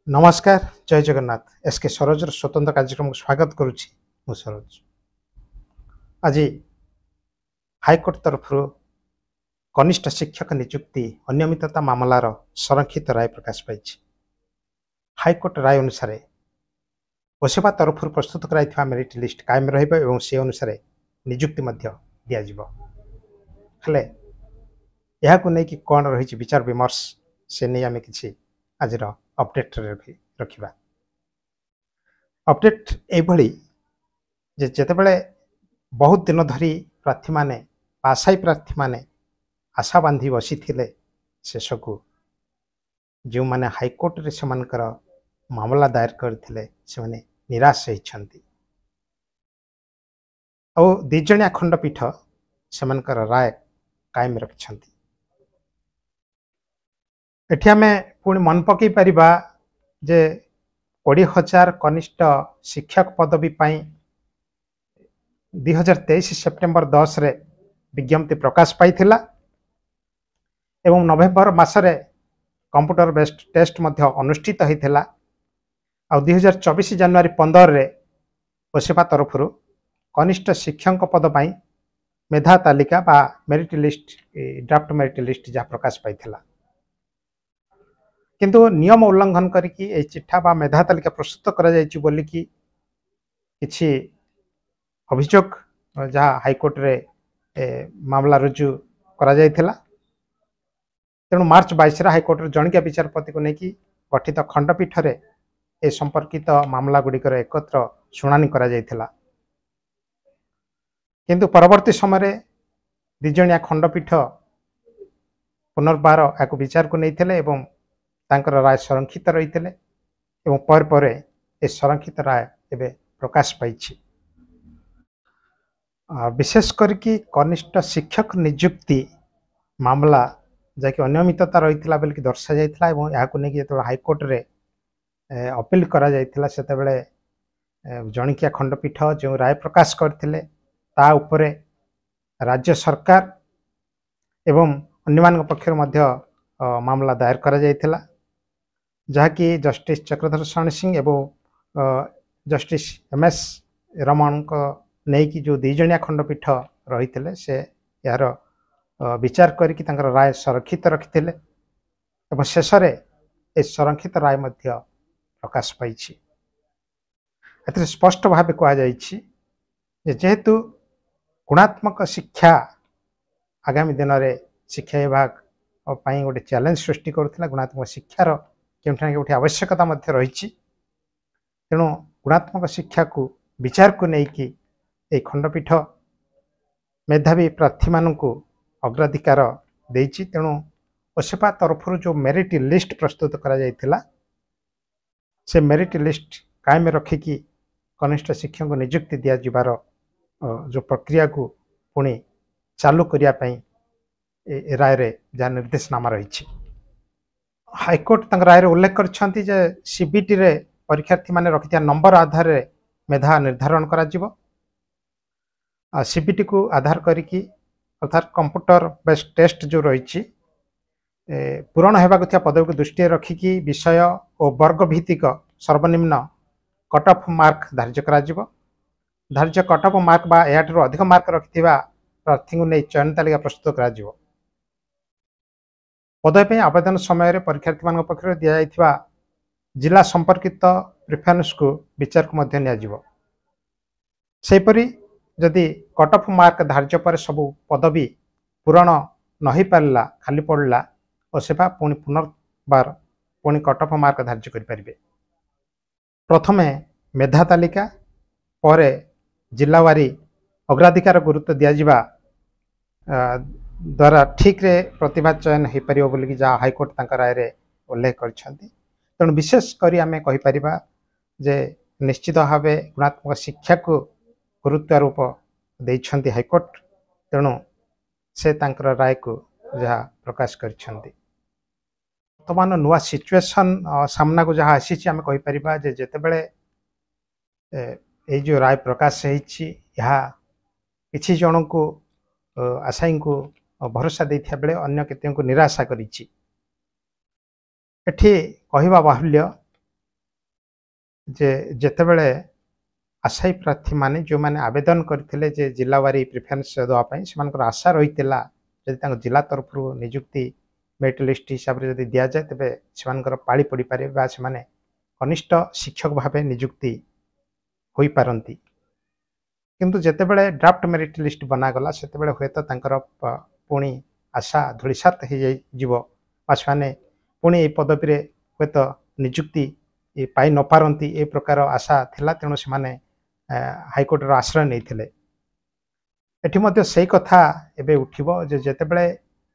ନମସ୍କାର, ଜୟ Jagannath. S K ସରୋଜର ସ୍ୱତନ୍ତ୍ର କାର୍ଯ୍ୟକ୍ରମକୁ ସ୍ୱାଗତ କରୁଛି ମୁଁ ସରୋଜ। ଆଜି ହାଇକୋର୍ଟ ତରଫରୁ କନିଷ୍ଠ ଶିକ୍ଷକ ନିଯୁକ୍ତି ଅନିୟମିତତା ମାମଲାର ସଂରକ୍ଷିତ ରାୟ ପ୍ରକାଶ ପାଇଛି। ହାଇକୋର୍ଟ ରାୟ ଅନୁସାରେ ଓସେପା ତରଫରୁ ପ୍ରସ୍ତୁତ କରାଯାଇଥିବା ମେରିଟ୍ ଲିଷ୍ଟ କାୟମ ରହିବ ଏବଂ ସେ ଅନୁସାରେ ନିଯୁକ୍ତି ମଧ୍ୟ ଦିଆଯିବ। ହେଲେ ଏହାକୁ ନେଇକି କ'ଣ ରହିଛି ବିଚାର ବିମର୍ଶ, ସେ ନେଇ ଆମେ କିଛି ଆଜିର ଅପଡେଟ୍ରେ ରଖିବା। ଅପଡେଟ୍ ଏଇଭଳି ଯେ ଯେତେବେଳେ ବହୁତ ଦିନ ଧରି ପ୍ରାର୍ଥୀମାନେ, ଆଶାୟୀ ପ୍ରାର୍ଥୀମାନେ ଆଶା ବାନ୍ଧି ବସିଥିଲେ, ଶେଷକୁ ଯେଉଁମାନେ ହାଇକୋର୍ଟରେ ସେମାନଙ୍କର ମାମଲା ଦାୟର କରିଥିଲେ ସେମାନେ ନିରାଶ ହୋଇଛନ୍ତି ଆଉ ଦୁଇଜଣିଆ ଖଣ୍ଡପୀଠ ସେମାନଙ୍କର ରାୟ କାୟମ ରଖିଛନ୍ତି। ଏଠି ଆମେ ପୁଣି ମନେ ପକାଇ ପାରିବା ଯେ 20,000 କନିଷ୍ଠ ଶିକ୍ଷକ ପଦବୀ ପାଇଁ 2023 ସେପ୍ଟେମ୍ବର 10ରେ ବିଜ୍ଞପ୍ତି ପ୍ରକାଶ ପାଇଥିଲା ଏବଂ ନଭେମ୍ବର ମାସରେ କମ୍ପ୍ୟୁଟର ବେସ୍ଡ ଟେଷ୍ଟ ମଧ୍ୟ ଅନୁଷ୍ଠିତ ହୋଇଥିଲା। ଆଉ 2024 ଜାନୁଆରୀ 15ରେ ଓସେପା ତରଫରୁ କନିଷ୍ଠ ଶିକ୍ଷକ ପଦ ପାଇଁ ମେଧା ତାଲିକା ବା merit list, draft merit list ଯାହା ପ୍ରକାଶ ପାଇଥିଲା। କିନ୍ତୁ ନିୟମ ଉଲ୍ଲଂଘନ କରିକି ଏହି ଚିଠା ବା ମେଧା ତାଲିକା ପ୍ରସ୍ତୁତ କରାଯାଇଛି ବୋଲିକି କିଛି ଅଭିଯୋଗ ଯାହା ହାଇକୋର୍ଟରେ ମାମଲା ରୁଜୁ କରାଯାଇଥିଲା। ତେଣୁ ମାର୍ଚ୍ଚ 22ରେ ହାଇକୋର୍ଟର ଜଣିକିଆ ବିଚାରପତିକୁ ନେଇକି ଗଠିତ ଖଣ୍ଡପୀଠରେ ଏ ସମ୍ପର୍କିତ ମାମଲା ଗୁଡ଼ିକର ଏକତ୍ର ଶୁଣାଣି କରାଯାଇଥିଲା। କିନ୍ତୁ ପରବର୍ତ୍ତୀ ସମୟରେ ଦୁଇଜଣିଆ ଖଣ୍ଡପୀଠ ପୁନର୍ବାର ଏହାକୁ ବିଚାରକୁ ନେଇଥିଲେ ଏବଂ ତାଙ୍କର ରାୟ ସଂରକ୍ଷିତ ରହିଥିଲେ ଏବଂ ପରେ ପରେ ଏ ସଂରକ୍ଷିତ ରାୟ ଏବେ ପ୍ରକାଶ ପାଇଛି। ବିଶେଷ କରିକି କନିଷ୍ଠ ଶିକ୍ଷକ ନିଯୁକ୍ତି ମାମଲା ଯାହାକି ଅନିୟମିତତା ରହିଥିଲା ବୋଲିକି ଦର୍ଶାଯାଇଥିଲା ଏବଂ ଏହାକୁ ନେଇକି ଯେତେବେଳେ ହାଇକୋର୍ଟରେ ଅପିଲ କରାଯାଇଥିଲା, ସେତେବେଳେ ଜଣିକିଆ ଖଣ୍ଡପୀଠ ଯେଉଁ ରାୟ ପ୍ରକାଶ କରିଥିଲେ ତା ଉପରେ ରାଜ୍ୟ ସରକାର ଏବଂ ଅନ୍ୟମାନଙ୍କ ପକ୍ଷରୁ ମଧ୍ୟ ମାମଲା ଦାୟର କରାଯାଇଥିଲା, ଯାହାକି ଜଷ୍ଟିସ୍ ଚକ୍ରଧର ଶରଣ ସିଂ ଏବଂ ଜଷ୍ଟିସ୍ ଏମ୍ ଏସ୍ ରମଣଙ୍କ ନେଇକି ଯେଉଁ ଦୁଇଜଣିଆ ଖଣ୍ଡପୀଠ ରହିଥିଲେ ସେ ଏହାର ବିଚାର କରିକି ତାଙ୍କର ରାୟ ସଂରକ୍ଷିତ ରଖିଥିଲେ ଏବଂ ଶେଷରେ ଏ ସଂରକ୍ଷିତ ରାୟ ମଧ୍ୟ ପ୍ରକାଶ ପାଇଛି। ଏଥିରେ ସ୍ପଷ୍ଟ ଭାବେ କୁହାଯାଇଛି ଯେ ଯେହେତୁ ଗୁଣାତ୍ମକ ଶିକ୍ଷା ଆଗାମୀ ଦିନରେ ଶିକ୍ଷା ବିଭାଗ ପାଇଁ ଗୋଟେ ଚ୍ୟାଲେଞ୍ଜ ସୃଷ୍ଟି କରୁଥିଲା, ଗୁଣାତ୍ମକ ଶିକ୍ଷାର କେଉଁଠି ନା କେଉଁଠି ଆବଶ୍ୟକତା ମଧ୍ୟ ରହିଛି, ତେଣୁ ଗୁଣାତ୍ମକ ଶିକ୍ଷାକୁ ବିଚାରକୁ ନେଇକି ଏହି ଖଣ୍ଡପୀଠ ମେଧାବୀ ପ୍ରାର୍ଥୀମାନଙ୍କୁ ଅଗ୍ରାଧିକାର ଦେଇଛି। ତେଣୁ ଓସେପା ତରଫରୁ ଯେଉଁ ମେରିଟ୍ ଲିଷ୍ଟ ପ୍ରସ୍ତୁତ କରାଯାଇଥିଲା ସେ ମେରିଟ୍ ଲିଷ୍ଟ କାୟମ ରଖିକି କନିଷ୍ଠ ଶିକ୍ଷକଙ୍କୁ ନିଯୁକ୍ତି ଦିଆଯିବାର ଯେଉଁ ପ୍ରକ୍ରିୟାକୁ ପୁଣି ଚାଲୁ କରିବା ପାଇଁ ଏ ରାୟରେ ଯାହା ନିର୍ଦ୍ଦେଶନାମା ରହିଛି। ହାଇକୋର୍ଟ ତାଙ୍କ ରାୟରେ ଉଲ୍ଲେଖ କରିଛନ୍ତି ଯେ ସିବିଟିରେ ପରୀକ୍ଷାର୍ଥୀମାନେ ରଖିଥିବା ନମ୍ବର ଆଧାରରେ ମେଧା ନିର୍ଦ୍ଧାରଣ କରାଯିବ। ସିବିଟିକୁ ଆଧାର କରିକି ଅର୍ଥାତ୍ କମ୍ପ୍ୟୁଟର ବେସ୍ଡ ଟେଷ୍ଟ ଯେଉଁ ରହିଛି, ପୂରଣ ହେବାକୁ ଥିବା ପଦବୀକୁ ଦୃଷ୍ଟିରେ ରଖିକି ବିଷୟ ଓ ବର୍ଗ ଭିତ୍ତିକ ସର୍ବନିମ୍ନ କଟ୍ ଅଫ୍ ମାର୍କ ଧାର୍ଯ୍ୟ କରାଯିବ। ଧାର୍ଯ୍ୟ କଟ୍ ଅଫ୍ ମାର୍କ ବା ଏହାଠାରୁ ଅଧିକ ମାର୍କ ରଖିଥିବା ପ୍ରାର୍ଥୀଙ୍କୁ ନେଇ ଚୟନ ତାଲିକା ପ୍ରସ୍ତୁତ କରାଯିବ। ପଦବୀ ପାଇଁ ଆବେଦନ ସମୟରେ ପରୀକ୍ଷାର୍ଥୀମାନଙ୍କ ପକ୍ଷରୁ ଦିଆଯାଇଥିବା ଜିଲ୍ଲା ସମ୍ପର୍କିତ ପ୍ରିଫରେନ୍ସକୁ ବିଚାରକୁ ମଧ୍ୟ ନିଆଯିବ। ସେହିପରି ଯଦି କଟ୍ ଅଫ୍ ମାର୍କ ଧାର୍ଯ୍ୟ ପରେ ସବୁ ପଦବୀ ପୂରଣ ନ ହୋଇପାରିଲା, ଖାଲି ପଡ଼ିଲା, ଓସେପା ପୁଣି ପୁନର୍ବାର ପୁଣି କଟ୍ ଅଫ୍ ମାର୍କ ଧାର୍ଯ୍ୟ କରିପାରିବେ। ପ୍ରଥମେ ମେଧା ତାଲିକା, ପରେ ଜିଲ୍ଲାୱାରୀ ଅଗ୍ରାଧିକାର ଗୁରୁତ୍ୱ ଦିଆଯିବା ଦ୍ୱାରା ଠିକ୍ରେ ପ୍ରତିଭା ଚୟନ ହୋଇପାରିବ ବୋଲିକି ଯାହା ହାଇକୋର୍ଟ ତାଙ୍କ ରାୟରେ ଉଲ୍ଲେଖ କରିଛନ୍ତି। ତେଣୁ ବିଶେଷ କରି ଆମେ କହିପାରିବା ଯେ ନିଶ୍ଚିତ ଭାବେ ଗୁଣାତ୍ମକ ଶିକ୍ଷାକୁ ଗୁରୁତ୍ୱାରୋପ ଦେଇଛନ୍ତି ହାଇକୋର୍ଟ, ତେଣୁ ସେ ତାଙ୍କର ରାୟକୁ ଯାହା ପ୍ରକାଶ କରିଛନ୍ତି। ବର୍ତ୍ତମାନ ନୂଆ ସିଚୁଏସନ୍ ସାମ୍ନାକୁ ଯାହା ଆସିଛି, ଆମେ କହିପାରିବା ଯେ ଯେତେବେଳେ ଏଇ ଯେଉଁ ରାୟ ପ୍ରକାଶ ହେଇଛି ଏହା କିଛି ଜଣଙ୍କୁ ଆଶାୟୀଙ୍କୁ ଭରସା ଦେଇଥିବା ବେଳେ ଅନ୍ୟ କେତେଙ୍କୁ ନିରାଶା କରିଛି। ଏଠି କହିବା ବାହୁଲ୍ୟ ଯେ ଯେତେବେଳେ ଆଶାୟୀ ପ୍ରାର୍ଥୀମାନେ ଯେଉଁମାନେ ଆବେଦନ କରିଥିଲେ ଯେ ଜିଲ୍ଲାୱାରୀ ପ୍ରିଫରେନ୍ସ ଦେବା ପାଇଁ, ସେମାନଙ୍କର ଆଶା ରହିଥିଲା ଯଦି ତାଙ୍କ ଜିଲ୍ଲା ତରଫରୁ ନିଯୁକ୍ତି ମେରିଟ୍ ଲିଷ୍ଟ ହିସାବରେ ଯଦି ଦିଆଯାଏ, ତେବେ ସେମାନଙ୍କର ପାଳି ପଡ଼ିପାରେ ବା ସେମାନେ କନିଷ୍ଠ ଶିକ୍ଷକ ଭାବେ ନିଯୁକ୍ତି ହୋଇପାରନ୍ତି। କିନ୍ତୁ ଯେତେବେଳେ ଡ୍ରାଫ୍ଟ ମେରିଟ୍ ଲିଷ୍ଟ ବନାଗଲା, ସେତେବେଳେ ହୁଏତ ତାଙ୍କର ପୁଣି ଆଶା ଧୂଳିସାତ ହେଇଯାଇଯିବ ବା ସେମାନେ ପୁଣି ଏଇ ପଦବୀରେ ହୁଏତ ନିଯୁକ୍ତି ପାଇ ନପାରନ୍ତି, ଏ ପ୍ରକାର ଆଶା ଥିଲା। ତେଣୁ ସେମାନେ ହାଇକୋର୍ଟର ଆଶ୍ରୟ ନେଇଥିଲେ। ଏଠି ମଧ୍ୟ ସେଇ କଥା ଏବେ ଉଠିବ ଯେ ଯେତେବେଳେ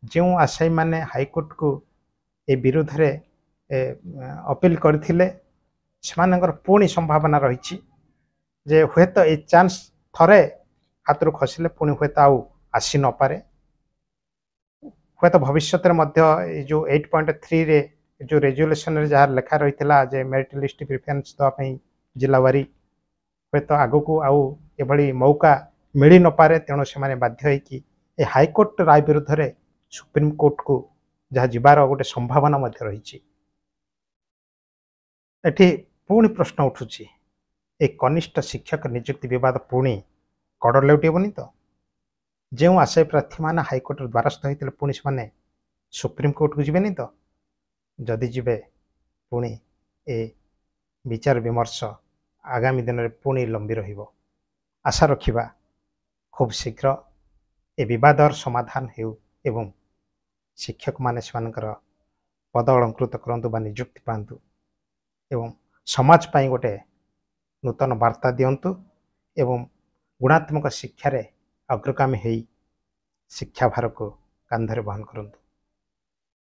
ଯେଉଁ ଆଶାୟୀମାନେ ହାଇକୋର୍ଟକୁ ଏ ବିରୁଦ୍ଧରେ ଅପିଲ କରିଥିଲେ, ସେମାନଙ୍କର ପୁଣି ସମ୍ଭାବନା ରହିଛି ଯେ ହୁଏତ ଏ ଚାନ୍ସ ଥରେ ହାତରୁ ଖସିଲେ ପୁଣି ହୁଏତ ଆଉ ଆସି ନପାରେ। ହୁଏତ ଭବିଷ୍ୟତରେ ମଧ୍ୟ ଏ ଯେଉଁ 8.3ରେ ଯେଉଁ ରେଜୁଲେସନରେ ଯାହା ଲେଖା ରହିଥିଲା ଯେ ମେରିଟ୍ ଲିଷ୍ଟ ପ୍ରିଫରେନ୍ସ ଦେବା ପାଇଁ ଜିଲ୍ଲାୱାରୀ, ହୁଏତ ଆଗକୁ ଆଉ ଏଭଳି ମୌକା ମିଳି ନପାରେ। ତେଣୁ ସେମାନେ ବାଧ୍ୟ ହେଇକି ଏ ହାଇକୋର୍ଟ ରାୟ ବିରୁଦ୍ଧରେ ସୁପ୍ରିମକୋର୍ଟକୁ ଯାହା ଯିବାର ଗୋଟେ ସମ୍ଭାବନା ମଧ୍ୟ ରହିଛି। ଏଠି ପୁଣି ପ୍ରଶ୍ନ ଉଠୁଛି, ଏ କନିଷ୍ଠ ଶିକ୍ଷକ ନିଯୁକ୍ତି ବିବାଦ ପୁଣି କଡ଼ ଲେଉଟିବନି ତ? ଯେଉଁ ଆଶାୟୀ ପ୍ରାର୍ଥୀମାନେ ହାଇକୋର୍ଟର ଦ୍ୱାରସ୍ଥ ହୋଇଥିଲେ, ପୁଣି ସେମାନେ ସୁପ୍ରିମକୋର୍ଟକୁ ଯିବେନି ତ? ଯଦି ଯିବେ, ପୁଣି ଏ ବିଚାର ବିମର୍ଶ ଆଗାମୀ ଦିନରେ ପୁଣି ଲମ୍ବି ରହିବ। ଆଶା ରଖିବା ଖୁବ୍ ଶୀଘ୍ର ଏ ବିବାଦର ସମାଧାନ ହେଉ ଏବଂ ଶିକ୍ଷକମାନେ ସେମାନଙ୍କର ପଦ ଅଳଙ୍କୃତ କରନ୍ତୁ ବା ନିଯୁକ୍ତି ପାଆନ୍ତୁ ଏବଂ ସମାଜ ପାଇଁ ଗୋଟେ ନୂତନ ବାର୍ତ୍ତା ଦିଅନ୍ତୁ ଏବଂ ଗୁଣାତ୍ମକ ଶିକ୍ଷାରେ ଅଗ୍ରଗାମୀ ହେଇ ଶିକ୍ଷା ଭାରକୁ କାନ୍ଧରେ ବହନ କରନ୍ତୁ।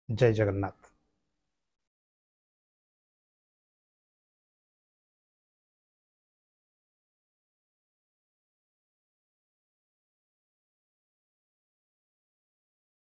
ଜୟ ଜଗନ୍ନାଥ।